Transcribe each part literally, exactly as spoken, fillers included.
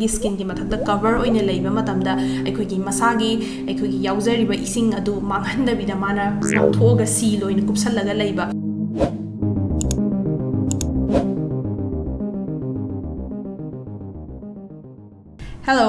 ꯁ꯭ꯀꯤꯟꯒꯤ ꯃꯊꯛꯇ ꯀꯚꯔ ꯑꯣꯏꯅ ꯂꯩꯕ ꯃꯇꯝꯗ ꯑꯩꯈꯣꯏꯒꯤ ꯃꯁꯥꯒꯤ, ꯑꯩꯈꯣꯏꯒꯤ ꯌꯥꯎꯖꯔꯤꯕ ꯏꯁꯤꯡ ꯑꯗꯨ ꯃꯥꯡꯍꯟꯗꯕꯤꯗ ꯃꯥꯅ ꯉꯥꯛꯊꯣꯛꯑꯒ ꯁꯤꯜ ꯑꯣꯏꯅ ꯀꯨꯞꯁꯜꯂꯒ ꯂꯩꯕ꯫ Hello꯫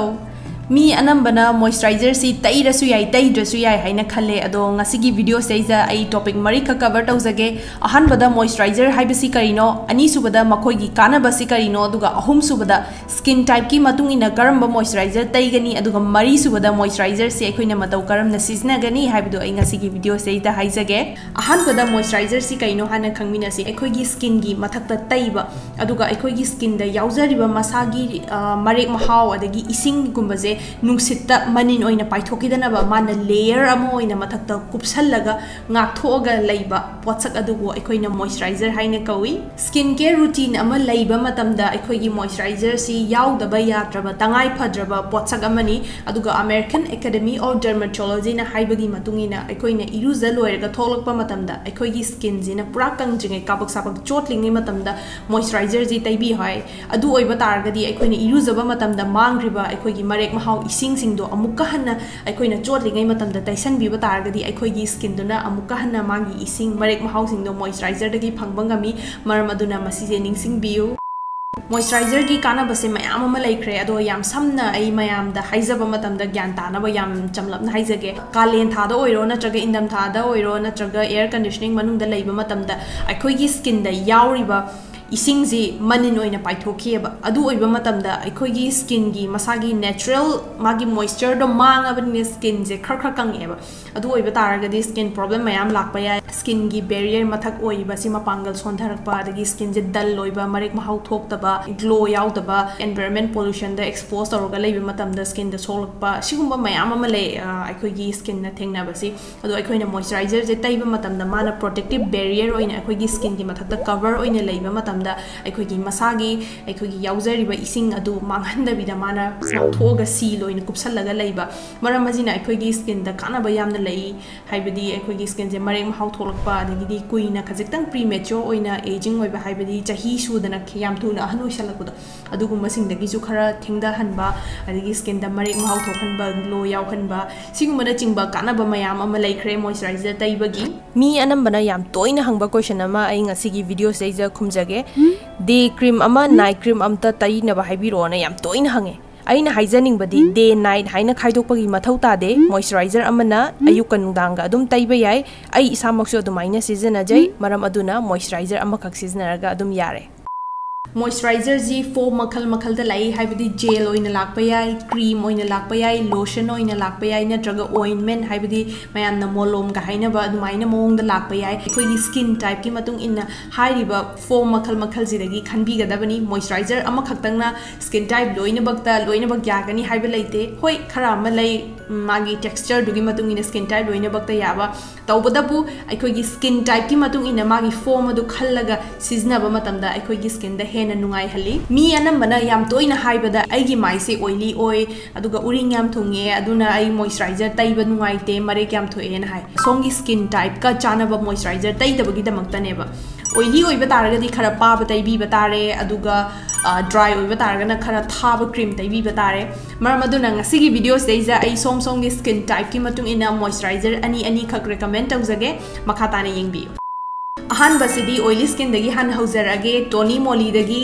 ꯃꯤ ꯑꯅꯝꯕꯅ ꯃꯣꯏꯆꯔꯥꯏꯖꯔꯁꯤ ꯇꯩꯔꯁꯨ ꯌꯥꯏ, ꯇꯩꯗ꯭ꯔꯁꯨ ꯌꯥꯏ ꯍꯥꯏꯅ ꯈꯜꯂꯦ꯫ ꯑꯗꯣ ꯉꯁꯤꯒꯤ ꯚꯤꯗꯤꯑꯣꯁꯤꯗꯩꯗ ꯑꯩ ꯇꯣꯄꯤꯛ ꯃꯔꯤꯈꯛ ꯀꯚꯔ ꯇꯧꯖꯒꯦ꯫ ꯑꯍꯥꯟꯕꯗ ꯃꯣꯏꯆꯔꯥꯏꯖꯔ ꯍꯥꯏꯕꯁꯤ ꯀꯔꯤꯅꯣ, ꯑꯅꯤꯁꯨꯕꯗ ꯃꯈꯣꯏꯒꯤ ꯀꯥꯟꯅꯕꯁꯤ ꯀꯔꯤꯅꯣ, ꯑꯗꯨꯒ ꯑꯍꯨꯝꯁꯨꯕꯗ ꯁ꯭ꯀꯤꯟ ꯇꯥꯏꯞꯀꯤ ꯃꯇꯨꯡ ꯏꯟꯅ ꯀꯔꯝꯕ ꯃꯣꯏꯆꯔꯥꯏꯖꯔ ꯇꯩꯒꯅꯤ, ꯑꯗꯨꯒ ꯃꯔꯤꯁꯨꯕꯗ ꯃꯣꯏꯆꯔꯥꯏꯖꯔꯁꯤ ꯑꯩꯈꯣꯏꯅ ꯃꯇꯧ ꯀꯔꯝꯅ ꯁꯤꯖꯤꯟꯅꯒꯅꯤ ꯍꯥꯏꯕꯗꯨ ꯑꯩ ꯉꯁꯤꯒꯤ ꯚꯤꯗꯤꯑꯣꯁꯤꯗꯩꯗ ꯍꯥꯏꯖꯒꯦ꯫ ꯑꯍꯥꯟꯕꯗ ꯃꯣꯏꯆꯔꯥꯏꯖꯔꯁꯤ ꯀꯩꯅꯣ ꯍꯥꯟꯅ ꯈꯪꯃꯤꯟꯅꯁꯤ꯫ ꯑꯩꯈꯣꯏꯒꯤ ꯁ꯭ꯀꯤꯟꯒꯤ ꯃꯊꯛꯇ ꯇꯩꯕ, ꯑꯗꯨꯒ ꯑꯩꯈꯣꯏꯒꯤ ꯁ꯭ꯀꯤꯟꯗ ꯌꯥꯎꯖꯔꯤꯕ ꯃꯁꯥꯒꯤ, ꯑ, ꯃꯔꯦꯛ ꯃꯍꯥꯎ ꯑꯗꯒꯤ ꯏꯁꯤꯡꯒꯨꯝꯕꯁꯦ ꯅꯨꯡꯁꯤꯠꯇ ꯃꯅꯤꯟ ꯑꯣꯏꯅ ꯄꯥꯏꯊꯣꯛꯈꯤꯗꯅꯕ ꯃꯥꯅ ꯂꯦꯌꯔ ꯑꯃ ꯑꯣꯏꯅ ꯃꯊꯛꯇ ꯀꯨꯞꯁꯜꯂꯒ ꯉꯥꯛꯊꯣꯛꯑꯒ ꯂꯩꯕ ꯄꯣꯠꯁꯛ ꯑꯗꯨꯕꯨ ꯑꯩꯈꯣꯏꯅ ꯃꯣꯏꯆꯔꯥꯏꯖꯔ ꯍꯥꯏꯅ ꯀꯧꯏ꯫ ꯁ꯭ꯀꯤꯟ ꯀꯦꯌꯔ ꯔꯨꯇꯤꯟ ꯑꯃ ꯂꯩꯕ ꯃꯇꯝꯗ ꯑꯩꯈꯣꯏꯒꯤ ꯃꯣꯏꯆꯔꯥꯏꯖꯔꯁꯤ ꯌꯥꯎꯗꯕ ꯌꯥꯗ꯭ꯔꯕ, ꯇꯉꯥꯏ ꯐꯗ꯭ꯔꯕ ꯄꯣꯠꯁꯛ ꯑꯃꯅꯤ꯫ ꯑꯗꯨꯒ American Academy of Dermatologyꯅ ꯍꯥꯏꯕꯒꯤ ꯃꯇꯨꯡ ꯏꯟꯅ ꯑꯩꯈꯣꯏꯅ ꯏꯔꯨꯖ ꯂꯣꯏꯔꯒ ꯊꯣꯛꯂꯛꯄ ꯃꯇꯝꯗ ꯑꯩꯈꯣꯏꯒꯤ ꯁ꯭ꯀꯤꯟꯁꯤꯅ ꯄꯨꯔꯥ ꯀꯪꯗ꯭ꯔꯤꯉꯩ ꯀꯥꯕꯛ ꯁꯥꯕꯛ ꯆꯣꯠꯂꯤꯉꯩ ꯃꯇꯝꯗ ꯃꯣꯏꯆꯔꯥꯏꯖꯔꯁꯤ ꯇꯩꯕꯤꯌꯨ ꯍꯥꯏ꯫ ꯑꯗꯨ ꯑꯣꯏꯕ ꯇꯥꯔꯒꯗꯤ ꯑꯩꯈꯣꯏꯅ ꯏꯔꯨꯖꯕ ꯃꯇꯝꯗ ꯃꯥꯡꯈ꯭ꯔꯤꯕ ꯑꯩꯈꯣꯏꯒꯤ ꯃꯔꯦꯛ ꯃꯍꯥꯎ ꯏꯁꯤꯡꯁꯤꯡꯗꯣ ꯑꯃꯨꯛꯀ ꯍꯟꯅ ꯑꯩꯈꯣꯏꯅ ꯆꯣꯠꯂꯤꯉꯩ ꯃꯇꯝꯗ ꯇꯩꯁꯟꯕꯤꯕ ꯇꯥꯔꯒꯗꯤ ꯑꯩꯈꯣꯏꯒꯤ ꯁ꯭ꯀꯤꯟꯗꯨꯅ ꯑꯃꯨꯛꯀ ꯍꯟꯅ ꯃꯥꯒꯤ ꯏꯁꯤꯡ, ꯃꯔꯦꯛ ꯃꯍꯥꯎꯁꯤꯡꯗꯣ ꯃꯣꯏꯆꯔꯥꯏꯖꯔꯗꯒꯤ ꯐꯪꯕ ꯉꯝꯃꯤ꯫ ꯃꯔꯝ ꯑꯗꯨꯅ ꯃꯁꯤꯁꯦ ꯅꯤꯡꯁꯤꯡꯕꯤꯌꯨ꯫ ꯃꯣꯏꯆꯔꯥꯏꯖꯔꯒꯤ ꯀꯥꯟꯅꯕꯁꯦ ꯃꯌꯥꯝ ꯑꯃ ꯂꯩꯈ꯭ꯔꯦ, ꯑꯗꯣ ꯌꯥꯝ ꯁꯝꯅ ꯑꯩ ꯃꯌꯥꯝꯗ ꯍꯥꯏꯖꯕ ꯃꯇꯝꯗ ꯒ꯭ꯌꯥꯟ ꯇꯥꯅꯕ ꯌꯥꯝ ꯆꯝꯂꯞꯅ ꯍꯥꯏꯖꯒꯦ꯫ ꯀꯥꯂꯦꯟ ꯊꯥꯗ ꯑꯣꯏꯔꯣ, ꯅꯠꯇ꯭ꯔꯒ ꯏꯪꯊꯝ ꯊꯥꯗ ꯑꯣꯏꯔꯣ, ꯅꯠꯇ꯭ꯔꯒ ꯑꯦꯌꯔ ꯀꯟꯗꯤꯁꯅꯤꯡ ꯃꯅꯨꯡꯗ ꯂꯩꯕ ꯃꯇꯝꯗ ꯑꯩꯈꯣꯏꯒꯤ ꯁ꯭ꯀꯤꯟꯗ ꯌꯥꯎꯔꯤꯕ ꯏꯁꯤꯡꯁꯤ ꯃꯅꯤꯟ ꯑꯣꯏꯅ ꯄꯥꯏꯊꯣꯛꯈꯤꯑꯕ꯫ ꯑꯗꯨ ꯑꯣꯏꯕ ꯃꯇꯝꯗ ꯑꯩꯈꯣꯏꯒꯤ ꯁ꯭ꯀꯤꯟꯒꯤ ꯃꯁꯥꯒꯤ ꯅꯦꯆꯔꯦꯜ ꯃꯥꯒꯤ ꯃꯣꯏꯆꯔꯗꯣ ꯃꯥꯡꯉꯕꯅꯤꯅ ꯁ꯭ꯀꯤꯟꯁꯦ ꯈꯔ ꯈꯔ ꯀꯪꯉꯛꯑꯦꯕ꯫ ꯑꯗꯨ ꯑꯣꯏꯕ ꯇꯥꯔꯒꯗꯤ ꯁ꯭ꯀꯤꯟ ꯄ꯭ꯔꯣꯕ꯭ꯂꯦꯝ ꯃꯌꯥꯝ ꯂꯥꯛꯄ ꯌꯥꯏ꯫ ꯁ꯭ꯀꯤꯟꯒꯤ ꯕꯦꯔꯤꯌꯔ ꯃꯊꯛ ꯑꯣꯏꯔꯤꯕꯁꯤ ꯃꯄꯥꯡꯒꯜ ꯁꯣꯟꯊꯔꯛꯄ, ꯑꯗꯒꯤ ꯁ꯭ꯀꯤꯟꯁꯦ ꯗꯜ ꯑꯣꯏꯕ, ꯃꯔꯦꯛ ꯃꯍꯥꯎ ꯊꯣꯛꯇꯕ, ꯒ꯭ꯂꯣ ꯌꯥꯎꯗꯕ, ꯑꯦꯟꯚꯥꯏꯔꯟꯃꯦꯟ ꯄꯣꯂꯨꯁꯟꯗ ꯑꯦꯛꯁꯄꯣꯖ ꯇꯧꯔꯒ ꯂꯩꯕ ꯃꯇꯝꯗ ꯁ꯭ꯀꯤꯟꯗ ꯁꯣꯛꯂꯛꯄ, ꯁꯤꯒꯨꯝꯕ ꯃꯌꯥꯝ ꯑꯃ ꯂꯩ, ꯑ, ꯑꯩꯈꯣꯏꯒꯤ ꯁ꯭ꯀꯤꯟꯅ ꯊꯦꯡꯅꯕꯁꯤ꯫ ꯑꯗꯣ ꯑꯩꯈꯣꯏꯅ ꯃꯣꯏꯆꯔꯥꯏꯖꯔꯁꯦ ꯇꯩꯕ ꯃꯇꯝꯗ ꯃꯥꯅ ꯄ꯭ꯔꯣꯇꯦꯛꯇꯤꯞ ꯕꯦꯔꯤꯌꯔ ꯑꯣꯏꯅ ꯑꯩꯈꯣꯏꯒꯤ ꯁ꯭ꯀꯤꯟꯒꯤ ꯃꯊꯛꯇ ꯀꯚꯔ ꯑꯣꯏꯅ ꯂꯩꯕ ꯃꯇꯝꯗ ꯑꯩꯈꯣꯏꯒꯤ ꯃꯁꯥꯒꯤ, ꯑꯩꯈꯣꯏꯒꯤ ꯌꯥꯎꯖꯔꯤꯕ ꯏꯁꯤꯡ ꯑꯗꯨ ꯃꯥꯡꯍꯟꯗꯕꯤꯗ ꯃꯥꯅ ꯉꯥꯛꯊꯣꯛꯑꯒ seal ꯑꯣꯏꯅ ꯀꯨꯞꯁꯜꯂꯒ ꯂꯩꯕ꯫ ꯃꯔꯝ ꯑꯁꯤꯅ ꯑꯩꯈꯣꯏꯒꯤ skinꯗ ꯀꯥꯟꯅꯕ ꯌꯥꯝꯅ ꯂꯩ꯫ ꯍꯥꯏꯕꯗꯤ ꯑꯩꯈꯣꯏꯒꯤ skinꯁꯦ ꯃꯔꯦꯛ ꯃꯍꯥꯎ ꯊꯣꯛꯂꯛꯄ, ꯑꯗꯒꯤꯗꯤ ꯀꯨꯏꯅ ꯈꯖꯤꯛꯇꯪ premature ꯑꯣꯏꯅ aging ꯑꯣꯏꯕ, ꯍꯥꯏꯕꯗꯤ ꯆꯍꯤ ꯁꯨꯗꯅ ꯌꯥꯝ ꯊꯨꯅ ꯑꯍꯟ ꯑꯣꯏꯁꯜꯂꯛꯄꯗꯣ, ꯑꯗꯨꯒꯨꯝꯕꯁꯤꯡꯗꯒꯤꯁꯨ ꯈꯔ ꯊꯦꯡꯊꯍꯟꯕ, ꯑꯗꯒꯤ skinꯗ ꯃꯔꯦꯛ ꯃꯍꯥꯎ ꯊꯣꯛꯍꯟꯕ, glow ꯌꯥꯎꯍꯟꯕ, ꯁꯤꯒꯨꯝꯕꯅꯆꯤꯡꯕ ꯀꯥꯟꯅꯕ ꯃꯌꯥꯝ ꯑꯃ ꯂꯩꯈ꯭ꯔꯦ moisturizer ꯇꯩꯕꯒꯤ꯫ ꯃꯤ ꯑꯅꯝꯕꯅ ꯌꯥꯝ ꯇꯣꯏꯅ ꯍꯪꯕ question ꯑꯃ ꯑꯩ ꯉꯁꯤꯒꯤ videoꯁꯤꯗꯩꯁꯤꯗ ꯈꯨꯝꯖꯒꯦ꯫ Day cream ꯑꯃ, night cream ꯑꯃꯇ ꯇꯩꯅꯕ ꯍꯥꯏꯕꯤꯔꯛꯑꯣꯅ ꯌꯥꯝ ꯇꯣꯏꯅ ꯍꯪꯉꯦ꯫ ꯑꯩꯅ ꯍꯥꯏꯖꯅꯤꯡꯕꯗꯤ, day night ꯍꯥꯏꯅ ꯈꯥꯏꯗꯣꯛꯄꯒꯤ ꯃꯊꯧ ꯇꯥꯗꯦ꯫ Moisturizer ꯑꯃꯅ ꯑꯌꯨꯛꯀ ꯅꯨꯡꯗꯥꯡꯒ ꯑꯗꯨꯝ ꯇꯩꯕ ꯌꯥꯏ꯫ ꯑꯩ ꯏꯁꯥꯃꯛꯁꯨ ꯑꯗꯨꯃꯥꯏꯅ ꯁꯤꯖꯤꯟꯅꯖꯩ꯫ ꯃꯔꯝ ꯑꯗꯨꯅ moisturizer ꯑꯃꯈꯛ ꯁꯤꯖꯤꯟꯅꯔꯒ ꯑꯗꯨꯝ ꯌꯥꯔꯦ꯫ Moisturizer ꯁꯤ form ꯃꯈꯜ ꯃꯈꯜꯗ ꯂꯥꯛꯏ, ꯍꯥꯏꯕꯗꯤ gel ꯑꯣꯏꯅ ꯂꯥꯛꯄ ꯌꯥꯏ, cream ꯑꯣꯏꯅ ꯂꯥꯛꯄ ꯌꯥꯏ, lotion ꯑꯣꯏꯅ ꯂꯥꯛꯄ ꯌꯥꯏ, ꯅꯠꯇ꯭ꯔꯒ ointment, ꯍꯥꯏꯕꯗꯤ ꯃꯌꯥꯝꯅ ꯃꯣꯂꯣꯝꯒ ꯍꯥꯏꯅꯕ ꯑꯗꯨꯃꯥꯏꯅ ꯃꯑꯣꯡꯗ ꯂꯥꯛꯄ ꯌꯥꯏ꯫ ꯑꯩꯈꯣꯏꯒꯤ skin type ꯀꯤ ꯃꯇꯨꯡ ꯏꯟꯅ ꯍꯥꯏꯔꯤꯕ form ꯃꯈꯜ ꯃꯈꯜꯁꯤꯗꯒꯤ ꯈꯟꯕꯤꯒꯗꯕꯅꯤ꯫ Moisturizer ꯑꯃꯈꯛꯇꯪꯅ skin type ꯂꯣꯏꯅꯃꯛꯇ ꯂꯣꯏꯅꯃꯛ ꯌꯥꯒꯅꯤ ꯍꯥꯏꯕ ꯂꯩꯇꯦ꯫ ꯍꯣꯏ, ꯈꯔ ꯑꯃ ꯂꯩ, ꯎꯝ, ꯃꯥꯒꯤ texture ꯗꯨꯒꯤ ꯃꯇꯨꯡ ꯏꯟꯅ skin type ꯂꯣꯏꯅꯃꯛꯇ ꯌꯥꯕ꯫ ꯇꯧꯕꯇꯕꯨ ꯑꯩꯈꯣꯏꯒꯤ skin type ꯀꯤ ꯃꯇꯨꯡ ꯏꯟꯅ ꯃꯥꯒꯤ form ꯑꯗꯨ ꯈꯜꯂꯒ ꯁꯤꯖꯤꯟꯅꯕ ꯃꯇꯝꯗ ꯑꯩꯈꯣꯏꯒꯤ skin ꯗ ꯍꯦꯟꯅ ꯅꯨꯡꯉꯥꯏꯍꯜꯂꯤ꯫ ꯃꯤ ꯑꯅꯝꯕꯅ ꯌꯥꯝ ꯇꯣꯏꯅ ꯍꯥꯏꯕꯗ, "ꯑꯩꯒꯤ ꯃꯥꯏꯁꯦ oily ꯑꯣꯏ, ꯑꯗꯨꯒ ꯎꯔꯤꯡ ꯌꯥꯝ ꯊꯨꯡꯉꯦ, ꯑꯗꯨꯅ ꯑꯩ moisturizer ꯇꯩꯕ ꯅꯨꯡꯉꯥꯏꯇꯦ, ꯃꯔꯦꯛ ꯌꯥꯝ ꯊꯣꯛꯑꯦꯅ" ꯍꯥꯏ꯫ ꯁꯣꯝꯒꯤ skin type ꯀ ꯆꯥꯟꯅꯕ moisturizer ꯇꯩꯗꯕꯒꯤꯗꯃꯛꯇꯅꯦꯕ꯫ Oily ꯑꯣꯏꯕ ꯇꯥꯔꯒꯗꯤ ꯈꯔ ꯄꯥꯕ ꯇꯩꯕꯤꯕ ꯇꯥꯔꯦ, ꯑꯗꯨꯒ, ꯑ, dry ꯑꯣꯏꯕ ꯇꯥꯔꯒꯅ ꯈꯔ ꯊꯥꯕ cream ꯇꯩꯕꯤꯕ ꯇꯥꯔꯦ꯫ ꯃꯔꯝ ꯑꯗꯨꯅ ꯉꯁꯤꯒꯤ video ꯁꯤꯗꯩꯁꯤꯗ ꯑꯩ ꯁꯣꯝ ꯁꯣꯝꯒꯤ skin type ꯀꯤ ꯃꯇꯨꯡ ꯏꯟꯅ moisturizer ꯑꯅꯤ ꯑꯅꯤꯈꯛ recommend ꯇꯧꯖꯒꯦ, ꯃꯈꯥ ꯇꯥꯅ ꯌꯦꯡꯕꯤꯌꯨ꯫ ꯑꯍꯥꯟꯕꯁꯤꯗꯤ oily skin ꯗꯒꯤ ꯍꯥꯟꯅ ꯍꯧꯖꯔꯛꯑꯒꯦ, Tony Moly ꯗꯒꯤ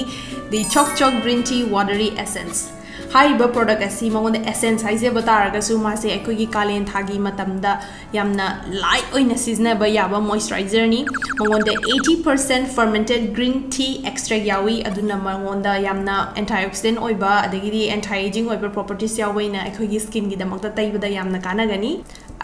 The Chok Chok Green Tea Watery Essence꯫ ꯍꯥꯏꯔꯤꯕ product ꯑꯁꯤ ꯃꯉꯣꯟꯗ essence ꯍꯥꯏꯖꯕ ꯇꯥꯔꯒꯁꯨ, ꯃꯥꯁꯦ ꯑꯩꯈꯣꯏꯒꯤ ꯀꯥꯂꯦꯟ ꯊꯥꯒꯤ ꯃꯇꯝꯗ ꯌꯥꯝꯅ light ꯑꯣꯏꯅ ꯁꯤꯖꯤꯟꯅꯕ ꯌꯥꯕ moisturizer ꯅꯤ꯫ ꯃꯉꯣꯟꯗ eighty percent fermented green tea extract ꯌꯥꯎꯏ, ꯑꯗꯨꯅ ꯃꯉꯣꯟꯗ ꯌꯥꯝꯅ antioxidant ꯑꯣꯏꯕ, ꯑꯗꯒꯤꯗꯤ anti aging ꯑꯣꯏꯕ properties ꯌꯥꯎꯕꯅꯤꯅ ꯑꯩꯈꯣꯏꯒꯤ skin ꯒꯤꯗꯃꯛꯇ ꯇꯩꯕꯗ ꯌꯥꯝꯅ ꯀꯥꯟꯅꯒꯅꯤ꯫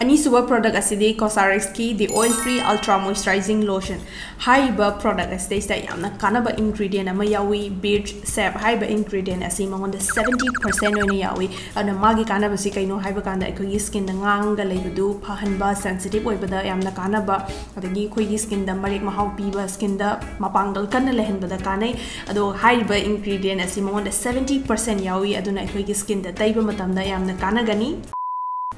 ꯑꯅꯤꯁꯨꯕ product ꯑꯁꯤꯗꯤ COSRX ꯀꯤ The Oil Free Ultra Moisturizing Lotion꯫ ꯍꯥꯏꯔꯤꯕ product ꯑꯁꯤꯗꯩꯁꯤꯗ ꯌꯥꯝꯅ ꯀꯥꯟꯅꯕ ingredient ꯑꯃ ꯌꯥꯎꯏ, beet sap ꯍꯥꯏꯔꯤꯕ ingredient ꯑꯁꯤ ꯃꯉꯣꯟꯗ seventy percent ꯑꯣꯏꯅ ꯌꯥꯎꯏ꯫ ꯑꯗꯨꯅ ꯃꯥꯒꯤ ꯀꯥꯟꯅꯕꯁꯤ ꯀꯩꯅꯣ ꯍꯥꯏꯕ ꯀꯥꯟꯗ ꯑꯩꯈꯣꯏꯒꯤ skin ꯗ ꯉꯥꯡꯉꯒ ꯂꯩꯕꯗꯨ ꯐꯍꯟꯕ, sensitive ꯑꯣꯏꯕꯗ ꯌꯥꯝꯅ ꯀꯥꯟꯅꯕ, ꯑꯗꯒꯤ ꯑꯩꯈꯣꯏꯒꯤ skin ꯗ ꯃꯔꯦꯛ ꯃꯍꯥꯎ ꯄꯤꯕ, skin ꯗ ꯃꯄꯥꯡꯒꯜ ꯀꯟꯅ ꯂꯩꯍꯟꯕꯗ ꯀꯥꯟꯅꯩ꯫ ꯑꯗꯣ ꯍꯥꯏꯔꯤꯕ ingredient ꯑꯁꯤ ꯃꯉꯣꯟꯗ seventy percent ꯌꯥꯎꯏ, ꯑꯗꯨꯅ ꯑꯩꯈꯣꯏꯒꯤ skin ꯗ ꯇꯩꯕ ꯃꯇꯝꯗ ꯌꯥꯝꯅ ꯀꯥꯟꯅꯒꯅꯤ꯫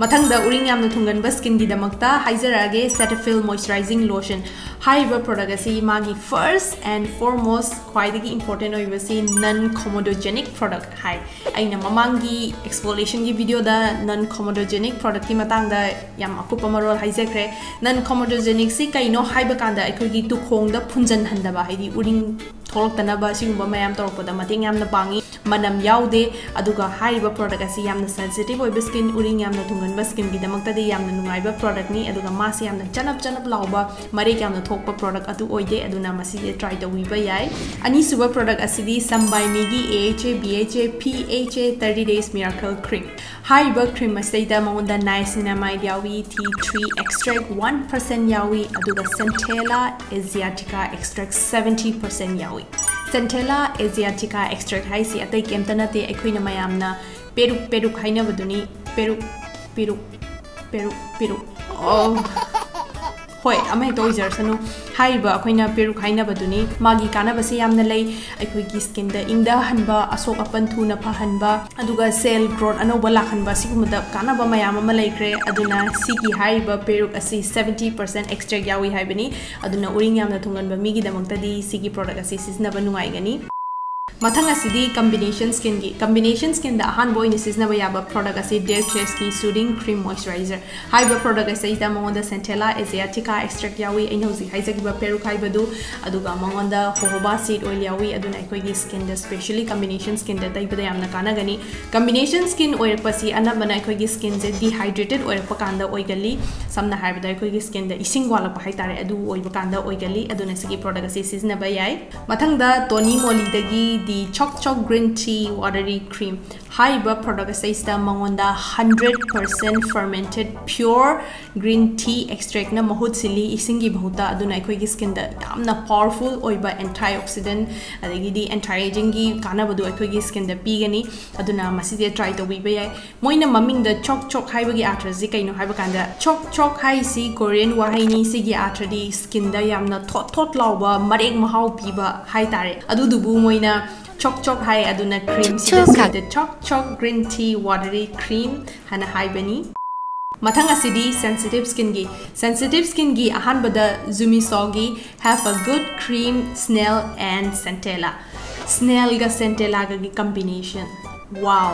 ꯃꯊꯪꯗ ꯎꯔꯤꯡ ꯌꯥꯝꯅ ꯊꯨꯡꯒꯟꯕ skin ꯒꯤꯗꯃꯛꯇ ꯍꯥꯏꯖꯔꯛꯑꯒꯦ, Cetaphil Moisturizing Lotion꯫ ꯍꯥꯏꯔꯤꯕ product ꯑꯁꯤ ꯃꯥꯒꯤ first and foremost ꯈ꯭ꯋꯥꯏꯗꯒꯤ important ꯑꯣꯏꯕꯁꯤ non comedogenic product ꯍꯥꯏ꯫ ꯑꯩꯅ ꯃꯃꯥꯡꯒꯤ exfoliation ꯒꯤ video ꯗ non comedogenic product ꯀꯤ ꯃꯇꯥꯡꯗ ꯌꯥꯝ ꯑꯀꯨꯞꯄ ꯃꯔꯣꯜ ꯍꯥꯏꯖꯈ꯭ꯔꯦ꯫ Non comedogenic ꯁꯤ ꯀꯩꯅꯣ ꯍꯥꯏꯕ ꯀꯥꯟꯗ ꯑꯩꯈꯣꯏꯒꯤ ꯇꯨꯈꯣꯡꯗ ꯐꯨꯟꯖꯟꯍꯟꯗꯕ, ꯍꯥꯏꯗꯤ ꯎꯔꯤꯡ ꯊꯣꯛꯂꯛꯇꯅꯕ ꯁꯤꯒꯨꯝꯕ ꯃꯌꯥꯝ ꯇꯧꯔꯛꯄꯗ ꯃꯇꯦꯡ ꯌꯥꯝꯅ ꯄꯥꯡꯉꯤ꯫ ꯃꯅꯝ ꯌꯥꯎꯗꯦ, ꯑꯗꯨꯒ ꯍꯥꯏꯔꯤꯕ product ꯑꯁꯤ ꯌꯥꯝꯅ sensitive ꯑꯣꯏꯕ skin, ꯎꯔꯤꯡ ꯌꯥꯝꯅ ꯊꯨꯡꯒꯟꯕ skin ꯒꯤꯗꯃꯛꯇꯗꯤ ꯌꯥꯝꯅ ꯅꯨꯡꯉꯥꯏꯕ product ꯅꯤ, ꯑꯗꯨꯒ ꯃꯥꯁꯤ ꯌꯥꯝꯅ ꯆꯅꯞ ꯆꯅꯞ ꯂꯥꯎꯕ, ꯃꯔꯦꯛ ꯌꯥꯝꯅ ꯊꯣꯛꯄ product ꯑꯗꯨ ꯑꯣꯏꯗꯦ, ꯑꯗꯨꯅ ꯃꯁꯤꯁꯦ try ꯇꯧꯕꯤꯕ ꯌꯥꯏ꯫ ꯑꯅꯤꯁꯨꯕ product ꯑꯁꯤꯗꯤ Some by Me ꯒꯤ AHA, BHA, PHA thirty days miracle cream꯫ ꯍꯥꯏꯔꯤꯕ cream ꯑꯁꯤꯗꯩꯗ ꯃꯉꯣꯟꯗ niacinamide ꯌꯥꯎꯏ, tea tree extract one percent ꯌꯥꯎꯏ, ꯑꯗꯨꯒ Centella asiatica extract seventy percent ꯌꯥꯎꯏ꯫ Centella asiatica extract ꯍꯥꯏꯁꯤ ꯑꯇꯩ ꯀꯩꯝꯇ ꯅꯠꯇꯦ, ꯑꯩꯈꯣꯏꯅ ꯃꯌꯥꯝꯅ ꯄꯦꯔꯨꯛ ꯄꯦꯔꯨꯛ ꯍꯥꯏꯅꯕꯗꯨꯅꯤ꯫ ꯄꯦꯔꯨꯛ, ꯄꯦꯔꯨꯛ, ꯄꯦꯔꯨꯛ, ꯄꯦꯔꯨꯛ꯫ ꯑꯣ꯫ ꯍꯣꯏ, ꯑꯃꯍꯦꯛꯇ ꯑꯣꯏꯖꯔꯁꯅꯨ꯫ ꯍꯥꯏꯔꯤꯕ ꯑꯩꯈꯣꯏꯅ ꯄꯦꯔꯨꯛ ꯍꯥꯏꯅꯕꯗꯨꯅꯤ꯫ ꯃꯥꯒꯤ ꯀꯥꯟꯅꯕꯁꯦ ꯌꯥꯝꯅ ꯂꯩ꯫ ꯑꯩꯈꯣꯏꯒꯤ skin ꯗ ꯏꯪꯊꯍꯟꯕ, ꯑꯁꯣꯛ ꯑꯄꯟ ꯊꯨꯅ ꯐꯍꯟꯕ, ꯑꯗꯨꯒ cell growth ꯑꯅꯧꯕ ꯂꯥꯛꯍꯟꯕ, ꯁꯤꯒꯨꯝꯕꯗ ꯀꯥꯟꯅꯕ ꯃꯌꯥꯝ ꯑꯃ ꯂꯩꯈ꯭ꯔꯦ꯫ ꯑꯗꯨꯅ ꯁꯤꯒꯤ ꯍꯥꯏꯔꯤꯕ ꯄꯦꯔꯨꯛ ꯑꯁꯤ seventy percent extract ꯌꯥꯎꯏ ꯍꯥꯏꯕꯅꯤ꯫ ꯑꯗꯨꯅ ꯎꯔꯤꯡ ꯌꯥꯝꯅ ꯊꯨꯡꯒꯟꯕ ꯃꯤꯒꯤꯗꯃꯛꯇꯗꯤ ꯁꯤꯒꯤ product ꯑꯁꯤ ꯁꯤꯖꯤꯟꯅꯕ ꯅꯨꯡꯉꯥꯏꯒꯅꯤ꯫ ꯃꯊꯪ ꯑꯁꯤꯗꯤ combination skin ꯒꯤ꯫ Combination skin ꯗ ꯑꯍꯥꯟꯕ ꯑꯣꯏꯅ ꯁꯤꯖꯤꯟꯅꯕ ꯌꯥꯕ product ꯑꯁꯤ Dare Claire's ꯀꯤ Soothing Cream Moisturizer꯫ ꯍꯥꯏꯔꯤꯕ product ꯑꯁꯤꯗ ꯃꯉꯣꯟꯗ Centella asiatica extract ꯌꯥꯎꯏ, ꯑꯩꯅ ꯍꯧꯖꯤꯛ ꯍꯥꯏꯖꯈꯤꯕ ꯄꯦꯔꯨꯛ ꯍꯥꯏꯕꯗꯨ, ꯑꯗꯨꯒ ꯃꯉꯣꯟꯗ jojoba seed oil ꯌꯥꯎꯏ, ꯑꯗꯨꯅ ꯑꯩꯈꯣꯏꯒꯤ skin ꯗ, specially combination skin ꯗ ꯇꯩꯕꯗ ꯌꯥꯝꯅ ꯀꯥꯟꯅꯒꯅꯤ꯫ Combination skin ꯑꯣꯏꯔꯛꯄꯁꯤ ꯑꯅꯝꯕꯅ ꯑꯩꯈꯣꯏꯒꯤ skin ꯁꯦ dehydrated ꯑꯣꯏꯔꯛꯄ ꯀꯥꯟꯗ ꯑꯣꯏꯒꯜꯂꯤ꯫ ꯁꯝꯅ ꯍꯥꯏꯔꯕꯗ ꯑꯩꯈꯣꯏꯒꯤ skin ꯗ ꯏꯁꯤꯡ ꯋꯥꯠꯂꯛꯄ ꯍꯥꯏꯇꯥꯔꯦ, ꯑꯗꯨ ꯑꯣꯏꯕ ꯀꯥꯟꯗ ꯑꯣꯏꯒꯜꯂꯤ꯫ ꯑꯗꯨꯅ ꯁꯤꯒꯤ product ꯑꯁꯤ ꯁꯤꯖꯤꯟꯅꯕ ꯌꯥꯏ꯫ ꯃꯊꯪꯗ Tony Moly ꯗꯒꯤ The Chok Chok Green Tea Watery Cream꯫ ꯍꯥꯏꯔꯤꯕ ꯄ꯭ꯔꯣꯗꯛ ꯑꯁꯤꯗꯩꯁꯤꯗ ꯃꯉꯣꯟꯗ hundred percent fermented pure green tea ꯑꯦꯛꯁꯇ꯭ꯔꯦꯛꯅ ꯃꯍꯨꯠ ꯁꯤꯜꯂꯤ ꯏꯁꯤꯡꯒꯤ ꯃꯍꯨꯠꯇ꯫ ꯑꯗꯨꯅ ꯑꯩꯈꯣꯏꯒꯤ ꯁ꯭ꯀꯤꯟꯗ ꯌꯥꯝꯅ ꯄꯥꯋꯔꯐꯨꯜ ꯑꯣꯏꯕ ꯑꯦꯟꯇꯤ ꯑꯣꯛꯁꯤꯗꯦꯟ ꯑꯗꯒꯤꯗꯤ ꯑꯦꯟꯇꯤ ꯑꯦꯖꯤꯡꯒꯤ ꯀꯥꯟꯅꯕꯗꯨ ꯑꯩꯈꯣꯏꯒꯤ ꯁ꯭ꯀꯤꯟꯗ ꯄꯤꯒꯅꯤ꯫ ꯑꯗꯨꯅ ꯃꯁꯤꯁꯦ ꯇ꯭ꯔꯥꯏ ꯇꯧꯕꯤꯕ ꯌꯥꯏ꯫ ꯃꯣꯏꯅ ꯃꯃꯤꯡꯗ ꯆꯣꯛ ꯆꯣꯛ ꯍꯥꯏꯕꯒꯤ ꯑꯥꯔꯊꯁꯤ ꯀꯩꯅꯣ ꯍꯥꯏꯕ ꯀꯥꯟꯗ, ꯆꯣꯛ ꯆꯣꯛ ꯍꯥꯏꯁꯤ ꯀꯣꯔꯤꯌꯟ ꯋꯥꯍꯩꯅꯤ꯫ ꯁꯤꯒꯤ ꯑꯥꯔꯊꯗꯤ ꯁ꯭ꯀꯤꯟꯗ ꯌꯥꯝꯅ ꯊꯣꯠ ꯊꯣꯠ ꯂꯥꯎꯕ, ꯃꯔꯦꯛ ꯃꯍꯥꯎ ꯄꯤꯕ ꯍꯥꯏꯇꯥꯔꯦ꯫ ꯑꯗꯨꯗꯨꯕꯨ ꯃꯣꯏꯅ ꯆꯣꯛ ꯆꯣꯛ ꯍꯥꯏ꯫ ꯑꯗꯨꯅ ꯀ꯭ꯔꯤꯝꯁꯤꯗ ꯆꯣꯛ ꯆꯣꯛ꯫ ꯁꯤꯗ ꯆꯣꯛ ꯆꯣꯛ ꯒ꯭ꯔꯤꯟ ꯇꯤ ꯋꯥꯇꯔꯤ ꯀ꯭ꯔꯤꯝ ꯍꯥꯏꯅ ꯍꯥꯏꯕꯅꯤ꯫ ꯃꯊꯪ ꯑꯁꯤꯗꯤ ꯁꯦꯟꯁꯤꯇꯤꯞ ꯁ꯭ꯀꯤꯟꯒꯤ꯫ ꯁꯦꯟꯁꯤꯇꯤꯞ ꯁ꯭ꯀꯤꯟꯒꯤ ꯑꯍꯥꯟꯕꯗ ꯖꯨꯃꯤꯁꯣꯒꯤ Have a Good Cream, Snail and Centella꯫ ꯁ꯭ꯅꯦꯜꯒ ꯁꯦꯟꯇꯦꯂꯥꯒꯒꯤ ꯀꯝꯕꯤꯅꯦꯁꯟ꯫ ꯋꯥꯎ!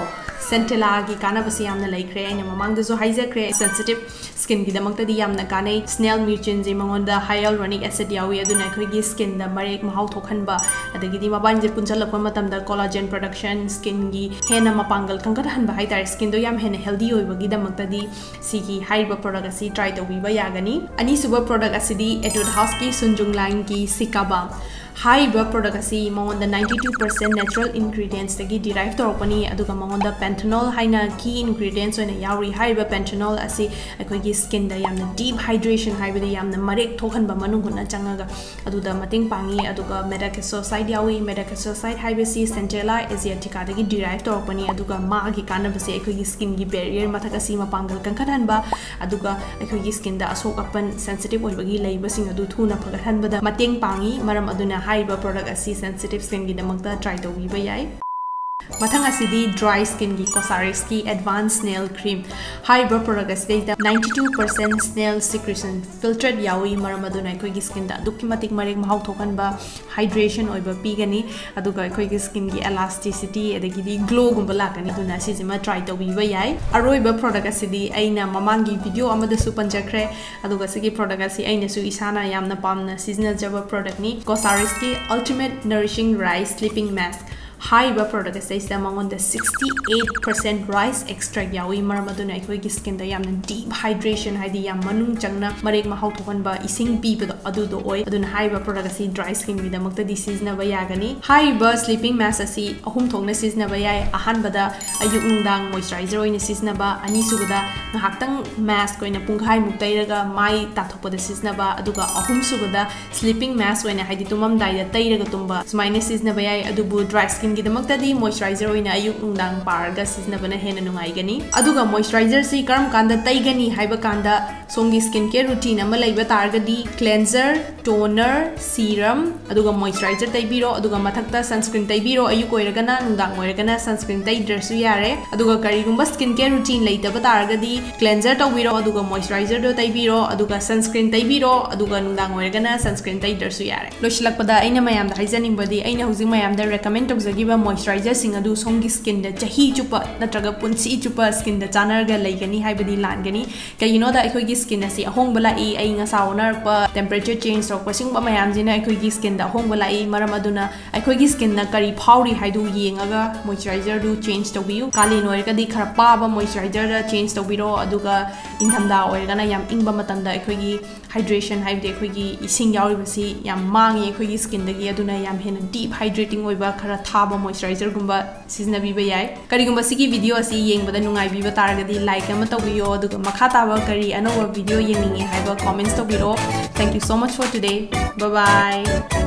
ꯁꯦꯟꯇꯦꯂꯥꯒꯤ ꯀꯥꯟꯅꯕꯁꯤ ꯌꯥꯝꯅ ꯂꯩꯈ꯭ꯔꯦ, ꯑꯩꯅ ꯃꯃꯥꯡꯗꯁꯨ ꯍꯥꯏꯖꯈ꯭ꯔꯦ꯫ ꯁꯦꯟꯁꯤꯇꯤꯞ ꯁ꯭ꯀꯤꯟꯒꯤꯗꯃꯛꯇꯗꯤ ꯌꯥꯝꯅ ꯀꯥꯟꯅꯩ꯫ ꯁ꯭ꯅꯦꯜ ꯃ꯭ꯌꯨꯆꯤꯟꯁꯤ ꯃꯉꯣꯟꯗ ꯍꯥꯏꯌꯥꯂꯨꯔꯣꯅꯤꯛ ꯑꯦꯁꯤꯗ ꯌꯥꯎꯏ, ꯑꯗꯨꯅ ꯑꯩꯈꯣꯏꯒꯤ ꯁ꯭ꯀꯤꯟꯗ ꯃꯔꯦꯛ ꯃꯍꯥꯎ ꯊꯣꯛꯍꯟꯕ, ꯑꯗꯒꯤꯗꯤ ꯃꯕꯥꯅꯤꯁꯦ ꯄꯨꯟꯁꯤꯜꯂꯛꯄ ꯃꯇꯝꯗ ꯀꯣꯂꯥꯖꯦꯟ ꯄ꯭ꯔꯗꯛꯁꯟ, ꯁ꯭ꯀꯤꯟꯒꯤ ꯍꯦꯟꯅ ꯃꯄꯥꯡꯒꯜ ꯀꯟꯈꯠꯍꯟꯕ ꯍꯥꯏꯇꯥꯔꯦ, ꯁ꯭ꯀꯤꯟꯗꯣ ꯌꯥꯝ ꯍꯦꯟꯅ ꯍꯦꯜꯗꯤ ꯑꯣꯏꯕꯒꯤꯗꯃꯛꯇꯗꯤ ꯁꯤꯒꯤ ꯍꯥꯏꯔꯤꯕ ꯄ꯭ꯔꯣꯗꯛ ꯑꯁꯤ ꯇ꯭ꯔꯥꯏ ꯇꯧꯕꯤꯕ ꯌꯥꯒꯅꯤ꯫ ꯑꯅꯤꯁꯨꯕ ꯄ꯭ꯔꯣꯗꯛ ꯑꯁꯤꯗꯤ Etude House ꯀꯤ ꯁꯨꯟꯖꯨꯡ ꯂꯥꯏꯟꯒꯤ ꯁꯤꯀꯥꯕꯥꯝ꯫ ꯍꯥꯏꯔꯤꯕ ꯄ꯭ꯔꯣꯗꯛ ꯑꯁꯤ ꯃꯉꯣꯟꯗ ꯅꯥꯏꯟꯇꯤ ꯇꯨ ꯄꯥꯔꯁꯦꯟ ꯅꯦꯆꯔꯦꯜ ꯏꯟꯒ꯭ꯔꯤꯗꯤꯌꯦꯟꯁꯇꯒꯤ ꯗꯤꯔꯥꯏꯚ ꯇꯧꯔꯛꯄꯅꯤ, ꯑꯗꯨꯒ ꯃꯉꯣꯟꯗ ꯄꯦꯟꯊꯅꯣꯜ ꯍꯥꯏꯅ ꯀꯤ ꯏꯟꯒ꯭ꯔꯤꯗꯤꯌꯦꯟꯁ ꯑꯣꯏꯅ ꯌꯥꯎꯔꯤ꯫ ꯍꯥꯏꯔꯤꯕ ꯄꯦꯟꯊꯅꯣꯜ ꯑꯁꯤ ꯑꯩꯈꯣꯏꯒꯤ ꯁ꯭ꯀꯤꯟꯗ ꯌꯥꯝꯅ ꯗꯤꯞ ꯍꯥꯏꯗ꯭ꯔꯦꯁꯟ, ꯍꯥꯏꯕꯗꯤ ꯌꯥꯝꯅ ꯃꯔꯦꯛ ꯊꯣꯛꯍꯟꯕ ꯃꯅꯨꯡ ꯍꯨꯠꯅ ꯆꯪꯉꯒ ꯑꯗꯨꯗ ꯃꯇꯦꯡ ꯄꯥꯡꯉꯤ꯫ ꯑꯗꯨꯒ ꯃꯦꯇꯥꯀꯦꯁꯣꯁꯥꯏꯠ ꯌꯥꯎꯏ꯫ ꯃꯦꯇꯥꯀꯦꯁꯣꯁꯥꯏꯠ ꯍꯥꯏꯕꯁꯤ ꯁꯦꯟꯇꯦꯂꯥ ꯑꯦꯁꯤꯌꯥꯇꯤꯀꯥꯗꯒꯤ ꯗꯤꯔꯥꯏꯚ ꯇꯧꯔꯛꯄꯅꯤ, ꯑꯗꯨꯒ ꯃꯥꯒꯤ ꯀꯥꯟꯅꯕꯁꯦ ꯑꯩꯈꯣꯏꯒꯤ ꯁ꯭ꯀꯤꯟꯒꯤ ꯕꯦꯔꯤꯌꯔ ꯃꯊꯛ ꯑꯁꯤ ꯃꯄꯥꯡꯒꯜ ꯀꯟꯈꯠꯍꯟꯕ, ꯑꯗꯨꯒ ꯑꯩꯈꯣꯏꯒꯤ ꯁ꯭ꯀꯤꯟꯗ ꯑꯁꯣꯛ ꯑꯄꯟ, ꯁꯦꯟꯁꯤꯇꯤꯞ ꯑꯣꯏꯕꯒꯤ ꯂꯩꯕꯁꯤꯡ ꯑꯗꯨ ꯊꯨꯅ ꯐꯒꯠꯍꯟꯕꯗ ꯃꯇꯦꯡ ꯄꯥꯡꯉꯤ꯫ ꯃꯔꯝ ꯑꯗꯨꯅ ꯍꯥꯏꯔꯤꯕ ꯄ꯭ꯔꯣꯗꯛ ꯑꯁꯤ ꯁꯦꯟꯁꯤꯇꯤꯞ ꯁ꯭ꯀꯤꯟꯒꯤꯗꯃꯛꯇ ꯇ꯭ꯔꯥꯏ ꯇꯧꯕꯤꯕ ꯌꯥꯏ꯫ ꯃꯊꯪ ꯑꯁꯤꯗꯤ ꯗ꯭ꯔꯥꯏ ꯁ꯭ꯀꯤꯟꯒꯤ ꯀꯣꯁꯥꯔꯤꯛꯁꯀꯤ ꯑꯦꯗꯚꯥꯟꯁ ꯁ꯭ꯅꯦꯜ ꯀ꯭ꯔꯤꯝ꯫ ꯍꯥꯏꯔꯤꯕ product ꯑꯁꯤꯗꯩꯗ ninety two percent ꯁ꯭ꯅꯦꯜ ꯁꯤꯀ꯭ꯔꯤꯁꯟ filtered ꯌꯥꯎꯏ, ꯃꯔꯝ ꯑꯗꯨꯅ ꯑꯩꯈꯣꯏꯒꯤ ꯁ꯭ꯀꯤꯟꯗ ꯑꯗꯨꯛꯀꯤ ꯃꯇꯤꯛ ꯃꯔꯦꯛ ꯃꯍꯥꯎ ꯊꯣꯛꯍꯟꯕ, ꯍꯥꯏꯗ꯭ꯔꯦꯁꯟ ꯑꯣꯏꯕ ꯄꯤꯒꯅꯤ, ꯑꯗꯨꯒ ꯑꯩꯈꯣꯏꯒꯤ ꯁ꯭ꯀꯤꯟꯒꯤ ꯑꯦꯂꯥꯁꯇꯤꯁꯤꯇꯤ ꯑꯗꯒꯤꯗꯤ ꯒ꯭ꯂꯣꯒꯨꯝꯕ ꯂꯥꯛꯀꯅꯤ꯫ ꯑꯗꯨꯅ ꯁꯤꯁꯤꯃ ꯇ꯭ꯔꯥꯏ ꯇꯧꯕꯤꯕ ꯌꯥꯏ꯫ ꯑꯔꯣꯏꯕ ꯄ꯭ꯔꯣꯗꯛ ꯑꯁꯤꯗꯤ ꯑꯩꯅ ꯃꯃꯥꯡꯒꯤ ꯚꯤꯗꯤꯑꯣ ꯑꯃꯗꯁꯨ ꯄꯟꯖꯈ꯭ꯔꯦ, ꯑꯗꯨꯒ ꯁꯤꯒꯤ ꯄ꯭ꯔꯣꯗꯛ ꯑꯁꯤ ꯑꯩꯅꯁꯨ ꯏꯁꯥꯅ ꯌꯥꯝꯅ ꯄꯥꯝꯅ ꯁꯤꯖꯤꯟꯅꯖꯕ ꯄ꯭ꯔꯣꯗꯛꯅꯤ꯫ ꯀꯣꯁꯥꯔꯤꯁꯀꯤ Ultimate Nourishing Rice Sleeping Mask꯫ ꯍꯥꯏꯔꯤꯕ ꯄ꯭ꯔꯣꯗꯛ ꯑꯁꯤꯗꯩꯁꯤꯗ ꯃꯉꯣꯟꯗ sixty eight percent rice extract ꯌꯥꯎꯏ꯫ ꯃꯔꯝ ꯑꯗꯨꯅ ꯑꯩꯈꯣꯏꯒꯤ ꯁ꯭ꯀꯤꯟꯗ ꯌꯥꯝꯅ deep hydration, ꯍꯥꯏꯗꯤ ꯌꯥꯝ ꯃꯅꯨꯡ ꯆꯪꯅ ꯃꯔꯦꯛ ꯃꯍꯥꯎ ꯊꯣꯛꯍꯟꯕ ꯏꯁꯤꯡ ꯄꯤꯕꯗꯣ ꯑꯗꯨꯗꯣ ꯑꯣꯏ꯫ ꯑꯗꯨꯅ ꯍꯥꯏꯔꯤꯕ ꯄ꯭ꯔꯣꯗꯛ ꯑꯁꯤ dry skinꯒꯤꯗꯃꯛꯇꯗꯤ ꯁꯤꯖꯤꯟꯅꯕ ꯌꯥꯒꯅꯤ꯫ ꯍꯥꯏꯔꯤꯕ sleeping mask ꯑꯁꯤ ꯑꯍꯨꯝ ꯊꯣꯛꯅ ꯁꯤꯖꯤꯟꯅꯕ ꯌꯥꯏ꯫ ꯑꯍꯥꯟꯕꯗ ꯑꯌꯨꯛ ꯅꯨꯡꯗꯥꯡ moisturizer ꯑꯣꯏꯅ ꯁꯤꯖꯤꯟꯅꯕ, ꯑꯅꯤꯁꯨꯕꯗ ꯉꯥꯏꯍꯥꯛꯇꯪ mask ꯑꯣꯏꯅ ꯄꯨꯡꯈꯥꯏꯃꯨꯛ ꯇꯩꯔꯒ ꯃꯥꯏ ꯇꯥꯊꯣꯛꯄꯗ ꯁꯤꯖꯤꯟꯅꯕ, ꯑꯗꯨꯒ ꯑꯍꯨꯝꯁꯨꯕꯗ sleeping mask ꯑꯣꯏꯅ, ꯍꯥꯏꯗꯤ ꯇꯨꯝꯃꯝꯗꯥꯏꯗ ꯇꯩꯔꯒ ꯇꯨꯝꯕ, ꯁꯨꯃꯥꯏꯅ ꯁꯤꯖꯤꯟꯅꯕ ꯌꯥꯏ꯫ ꯑꯗꯨꯕꯨ dry skinꯒꯤꯗꯃꯛꯇꯗꯤ moisturizer ꯑꯣꯏꯅ ꯑꯌꯨꯛ ꯅꯨꯡꯗꯥꯡ ꯄꯥꯔꯒ ꯁꯤꯖꯤꯟꯅꯕꯅ ꯍꯦꯟꯅ ꯅꯨꯡꯉꯥꯏꯒꯅꯤ꯫ ꯑꯗꯨꯒ moisturizerꯁꯤ ꯀꯔꯝ ꯀꯥꯟꯗ ꯇꯩꯒꯅꯤ ꯍꯥꯏꯕ ꯀꯥꯟꯗ, ꯁꯣꯝꯒꯤ skin care routine ꯑꯃ ꯂꯩꯕ ꯇꯥꯔꯒꯗꯤ, cleanser, toner, serum, ꯑꯗꯨꯒ moisturizer ꯇꯩꯕꯤꯔꯣ, ꯑꯗꯨꯒ ꯃꯊꯛꯇ sunscreen ꯇꯩꯕꯤꯔꯣ꯫ ꯑꯌꯨꯛ ꯑꯣꯏꯔꯒꯅ, ꯅꯨꯡꯗꯥꯡ ꯑꯣꯏꯔꯒꯅ sunscreen ꯇꯩꯗ꯭ꯔꯁꯨ ꯌꯥꯔꯦ꯫ ꯑꯗꯨꯒ ꯀꯔꯤꯒꯨꯝꯕ skin care routine ꯂꯩꯇꯕ ꯇꯥꯔꯒꯗꯤ, cleanser ꯇꯧꯕꯤꯔꯣ, ꯑꯗꯨꯒ moisturizer ꯗꯣ ꯇꯩꯕꯤꯔꯣ, ꯑꯗꯨꯒ sunscreen ꯇꯩꯕꯤꯔꯣ, ꯑꯗꯨꯒ ꯅꯨꯡꯗꯥꯡ ꯑꯣꯏꯔꯒꯅ sunscreen ꯇꯩꯗ꯭ꯔꯁꯨ ꯌꯥꯔꯦ꯫ ꯂꯣꯏꯁꯤꯜꯂꯛꯄꯗ ꯑꯩꯅ ꯃꯌꯥꯝꯗ ꯍꯥꯏꯖꯅꯤꯡꯕꯗꯤ, ꯑꯩꯅ ꯍꯧꯖꯤꯛ ꯃꯌꯥꯝꯗ recommend ꯇꯧꯖꯈꯤꯕ moisturizerꯁꯤꯡ ꯑꯗꯨ ꯁꯣꯝꯒꯤ skinꯗ ꯆꯍꯤ ꯆꯨꯞꯄ ꯅꯠꯇ꯭ꯔꯒ ꯄꯨꯟꯁꯤ ꯆꯨꯞꯄ skinꯗ ꯆꯥꯟꯅꯔꯒ ꯂꯩꯒꯅꯤ ꯍꯥꯏꯕꯗꯤ ꯂꯥꯟꯒꯅꯤ꯫ ꯀꯩꯒꯤꯅꯣꯗ, ꯑꯩꯈꯣꯏꯒꯤ skin ꯑꯁꯤ ꯑꯍꯣꯡꯕ ꯂꯥꯛꯏ, ꯑꯏꯪ ꯑꯁꯥ ꯑꯣꯟꯅꯔꯛꯄ, temperature change ꯇꯧꯔꯛꯄ, ꯁꯤꯒꯨꯝꯕ ꯃꯌꯥꯝꯁꯤꯅ ꯑꯩꯈꯣꯏꯒꯤ skinꯗ ꯑꯍꯣꯡꯕ ꯂꯥꯛꯏ꯫ ꯃꯔꯝ ꯑꯗꯨꯅ ꯑꯩꯈꯣꯏꯒꯤ skinꯅ ꯀꯔꯤ ꯐꯥꯎꯔꯤ ꯍꯥꯏꯗꯨ ꯌꯦꯡꯉꯒ moisturizerꯗꯨ change ꯇꯧꯕꯤꯌꯨ꯫ ꯀꯥꯂꯦꯟ ꯑꯣꯏꯔꯒꯗꯤ ꯈꯔ ꯄꯥꯕ moisturizerꯗ change ꯇꯧꯕꯤꯔꯣ, ꯑꯗꯨꯒ ꯏꯪꯊꯝꯊꯥ ꯑꯣꯏꯔꯒꯅ ꯌꯥꯝ ꯏꯪꯕ ꯃꯇꯝꯗ ꯑꯩꯈꯣꯏꯒꯤ hydration, ꯍꯥꯏꯕꯗꯤ ꯑꯩꯈꯣꯏꯒꯤ ꯏꯁꯤꯡ ꯌꯥꯎꯔꯤꯕꯁꯤ ꯌꯥꯝ ꯃꯥꯡꯉꯤ ꯑꯩꯈꯣꯏꯒꯤ skinꯗꯒꯤ, ꯑꯗꯨꯅ ꯌꯥꯝ ꯍꯦꯟꯅ deep hydrating ꯑꯣꯏꯕ ꯈꯔ ꯊꯥꯕ moisturizerꯒꯨꯝꯕ ꯁꯤꯖꯤꯟꯅꯕꯤꯕ ꯌꯥꯏ꯫ ꯀꯔꯤꯒꯨꯝꯕ ꯁꯤꯒꯤ video ꯑꯁꯤ ꯌꯦꯡꯕꯗ ꯅꯨꯡꯉꯥꯏꯕꯤꯕ ꯇꯥꯔꯒꯗꯤ like ꯑꯃ ꯇꯧꯕꯤꯌꯣ, ꯑꯗꯨꯒ ꯃꯈꯥ ꯇꯥꯕ ꯀꯔꯤ ꯑꯅꯧꯕ video ꯌꯦꯡꯅꯤꯡꯉꯤ ꯍꯥꯏꯕ comments ꯇꯧꯕꯤꯔꯛꯑꯣ꯫ Thank you so much for today. Bye bye.